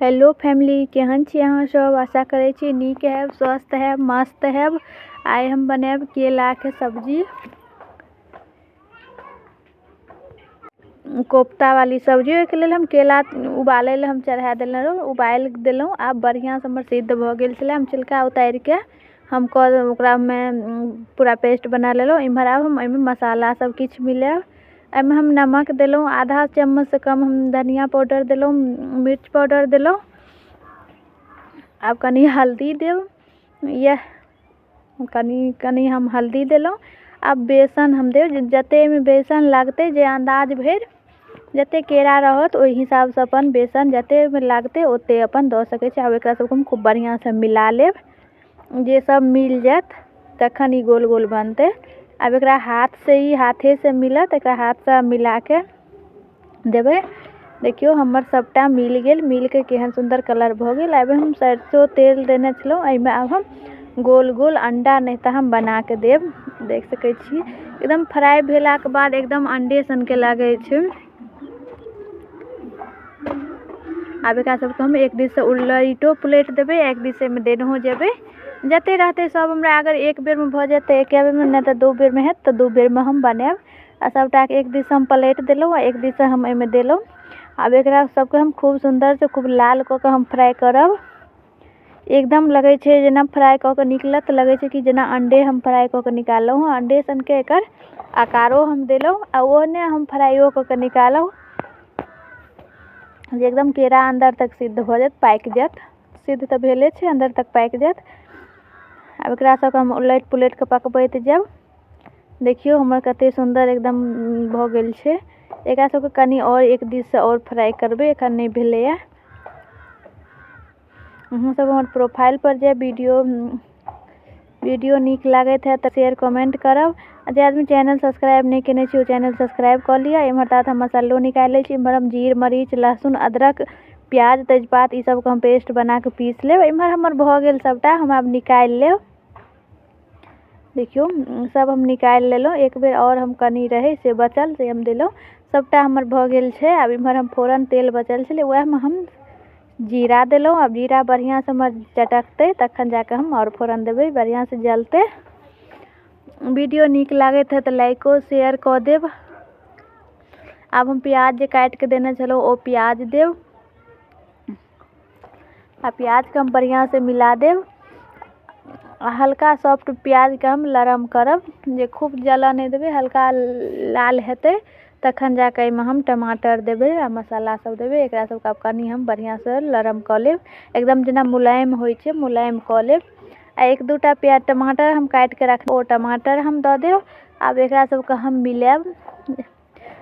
Hello family, केहन छी अहाँ सब? आशा करै छी नीक हैब, स्वस्थ हैब, मस्त हैब। आइ हम बनायब केलाके सब्जी, कोफ्ता वाली सब्जी। ओहिके लेल हम केला उबालै लए हम चढ़ा देने रहौं, उबालि देलहुँ। आब बढ़िआँसँ हमर सिद्ध भऽ गेल छलै। हम छिलका उतारिके हम कऽ ओकरामे पूरा पेस्ट बना लेलहुँ। इम्हर आब हम एहिमे मसाला सब किछु मिलायब। एहिमे हम नमक देलहुँ आधा चम्मचसँ कम, हम धनिया पाउडर देलहुँ, मिर्च पाउडर देलहुँ, आब कनि हल्दी देब। इएह कनि कनि हम हल्दी देलहुँ। आब बेसन हम देब, जतेक एहिमे बेसन लागतै, जे अन्दाज भरि जतेक केरा रहत ओहि हिसाबसँ अपन बेसन जतेक ओहिमे लागतै ओतेक अपन दऽ सकै छी। आब एकरा सबके हम खूब बढ़िआँसँ मिला लेब, जे सब मिल जायत तखन ई गोल गोल बनतै। आब एकरा हाथसँ ही हाथेसँ मिलत, एकरा हाथसँ मिलाके देबै। देखियौ हमर सबटा मिल गेल, मिलके केहन सुन्दर कलर भऽ गेल। आब हम सरिसो तेल देने छलहुँ एहिमे। आब हम गोल गोल अंडा नहि तऽ हम बनाके देब। देख सकै छी एकदम फ्राइ भेलाके बाद एकदम अंडे सनके लागै छै। आब एकरा सबके हम एक दिससँ उलैटो पुलटि देबै, एक दिस एहिमे देनहो जेबै। जतेक रहतै सब हमरा अगर एक बेरमे भऽ जायत तऽ एके बेरमे, नहि तऽ दू बेरमे हैत तऽ दू बेरमे हम बनायब। आ सबटाके एक दिस हम पलटि देलहुँ आ एक दिस हम एहिमे देलहुँ। आब एकरा सबके हम खूब सुन्दरसँ खूब लाल कऽ कऽ हम फ्राइ करब। एकदम लगै छै जेना फ्राइ कऽ कऽ निकलत, तऽ लगै छै कि जेना अंडे हम फ्राइ कऽ कऽ निकाललहुँ हँ। अंडे सनके एकर आकारो हम देलहुँ आ ओहने हम फ्राइयो कऽ कऽ निकालहुँ, जे एकदम केरा अन्दर तक सिद्ध भऽ जायत, पाकि जायत। सिद्ध तऽ भेले छै, अन्दर तक पाकि जायत। आब एकरा सबके हम उलटि पुलटि कऽ पकबैत जायब। देखियौ हमर कते सुन्दर एकदम भऽ गेल छै। एकरा सबके कनि आओर एक दिससँ आओर फ्राइ करबै, एखन नहि भेलैए। अहूँ सब हमर प्रोफाइल पर जायब, वीडियो नीक लागैत हैत तऽ शेयर कमेंट करब। आ जे आदमी चैनल सब्सक्राइब नहि केने छी ओ चैनल सब्सक्राइब कऽ लिअ। एम्हर तात हम मसालो निकालि लै छी। एम्हर हम जीर, मरीच, लहसुन, अदरक, प्याज, तेजपात ई सबके हम पेस्ट बना कऽ पीस लेब। एम्हर हमर भऽ गेल सबटा, हम आब निकालि लेब। देखियौ सब हम निकालि लेलहुँ। एक बेर आओर हम कनि रहै से बचल से हम देलहुँ। सबटा हमर भऽ गेल छै। आब एम्हर हम फोरन तेल बचल छलै वएहमे हम जीरा देलहुँ। आब जीरा बढ़िआँसँ हमर चटकतै तखन जाकऽ हम आओर फोरन देबै, बढ़िआँसँ जलतै। वीडियो नीक लागैत है तऽ लाइको शेयर कऽ देब। आब हम प्याज जे काटिके देने छलहुँ ओ प्याज देब आ प्याजके हम बढ़िआँसँ मिला देब। आ हल्का सॉफ्ट प्याजके हम लरम करब, जे खूब जलऽ नहि देबै, हल्का लाल हेतै तखन जाकऽ एहिमे हम टमाटर देबै आ मसाला सब देबै। एकरा सबके आब कनि हम बढ़िआँसँ लरम कऽ लेब, एकदम जेना मुलायम होइ छै मुलायम कऽ लेब। आ एक दूटा प्याज टमाटर हम काटिके रखने ओ टमाटर हम दऽ देब। आब एकरा सबके हम मिलायब।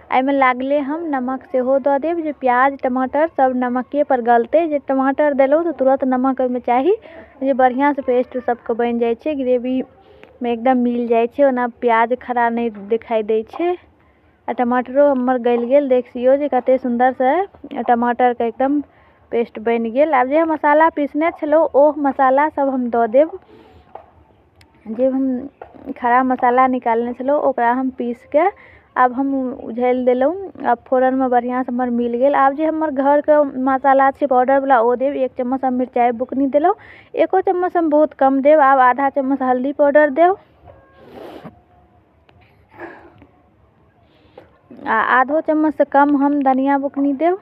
एहिमे लागले हम नमक सेहो दऽ देब, जे प्याज टमाटर सब नमकेपर गलतै। जे टमाटर देलहुँ तऽ तुरन्त नमक ओहिमे चाही, जे बढ़िआँसँ पेस्ट सबके बनि जाइ छै, ग्रेवीमे एकदम मिल जाइ छै, ओना प्याज खड़ा नहि देखाइ दै छै। आ टमाटरो हमर गलि गेल, देख लियौ जे कतेक सुन्दरसँ टमाटरके एकदम पेस्ट बनि गेल। आब जे हम मसाला पीसने छलहुँ ओ मसाला सब हम दऽ देब। जे हम खड़ा मसाला निकालने छलहुँ ओकरा हम पीसके आब हम उझलि देलहुँ। आब फोरनमे बढ़िआँसँ हमर मिल गेल। आब जे हमर घरके मसाला छै पाउडरवला ओ देब। एक चम्मच हम मिरचाइ बुकनी देलहुँ, एको चम्मच हम बहुत कम देब। आब आधा चम्मच हल्दी पाउडर देब आ आधो चम्मचसँ कम हम धनिया बुकनी देब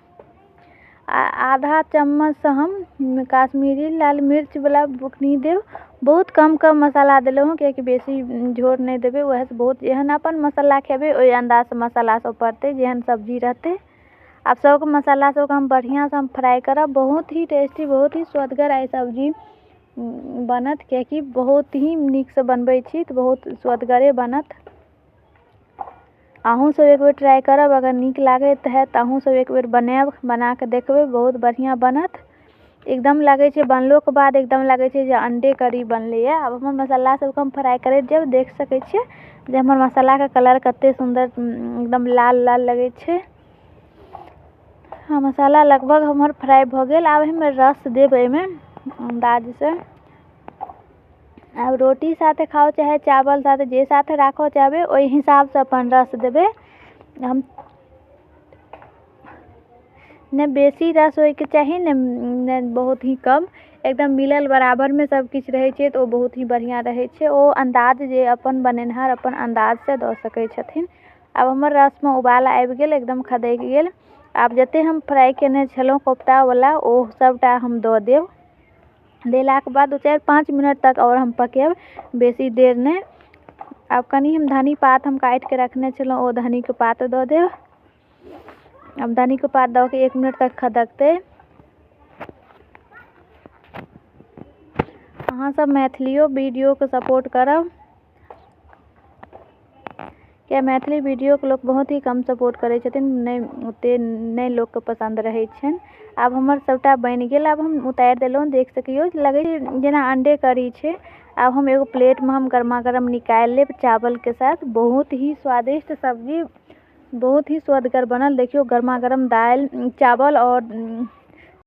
आ आधा चम्मचसँ हम काश्मीरी लाल मिर्चवला बुकनी देब। बहुत कम कम मसाला देलहुँ हँ, कियाकि बेसी झोर नहि देबै। वएहसँ बहुत जेहन अपन मसाला खेबै ओहि अन्दाजसँ मसाला सब पड़तै, जेहन सब्जी रहतै। आब सबके मसाला सबके हम बढ़िआँसँ हम फ्राइ करब। बहुत ही टेस्टी, बहुत ही स्वदगर आइ सब्जी बनत, कियाकि बहुत ही नीकसँ बनबै छी तऽ बहुत स्वदगरे बनत। अहूँ सब एक बेर ट्राइ करब, अगर नीक लागैत हैत तऽ अहूँ सब एक बेर बनायब, बनाकऽ देखबै, बहुत बढ़िआँ बनत। एकदम लागै छै बनलोके बाद एकदम लागै छै जे अंडे करी बनलैए। आब हमर मसाला सबके हम फ्राइ करैत जायब। देख सकै छियै जे हमर मसालाके कलर कतेक सुन्दर एकदम लाल लाल लगै छै। हँ, मसाला लगभग हमर फ्राइ भऽ गेल। आब एहिमे रस देब एहिमे अन्दाजसँ। आब रोटी साथे खाउ चाहे चावल साथे, जे साथे राखऽ चाहबै ओहि हिसाबसँ अपन रस देबै। हम नहि बेसी रस होइके चाही, नहि बहुत ही कम। एकदम मिलल बराबरमे सबकिछु रहै छै तऽ ओ बहुत ही बढ़िआँ रहै छै। ओ अन्दाज जे अपन बनेनिहार अपन अन्दाजसँ दऽ सकै छथिन। आब हमर रसमे उबाल आबि गेल, एकदम खदकि गेल। आब जतेक हम फ्राइ कयने छलहुँ कोफ्तावला, ओ सबटा हम दऽ देब। देलाके बाद 4-5 मिनट तक आओर हम पकायब, बेसी देर नहि। आब कनि हम धनी पात हम काटिके रखने छलहुँ, ओ धनीके पात दऽ देब। आब धनीके पात दऽ कऽ 1 मिनट तक खदकतै। अहाँसब मैथिलियो वीडियोके सपोर्ट करब, किया मैथिली वीडियोके लोक बहुत ही कम सपोर्ट करै छथिन, नहि ओतेक नहि लोकके पसन्द रहै छनि। आब हमर सबटा बनि गेल, आब हम उतारि देलहुँ। देख सकियौ, लगै छै जेना अंडे करी छै। आब हम एगो प्लेटमे हम गरमा गरम निकालि लेब चावलके साथ। बहुत ही स्वादिष्ट सब्जी, बहुत ही स्वदगर बनल। देखियौ, गरमा गरम दालि चावल आओर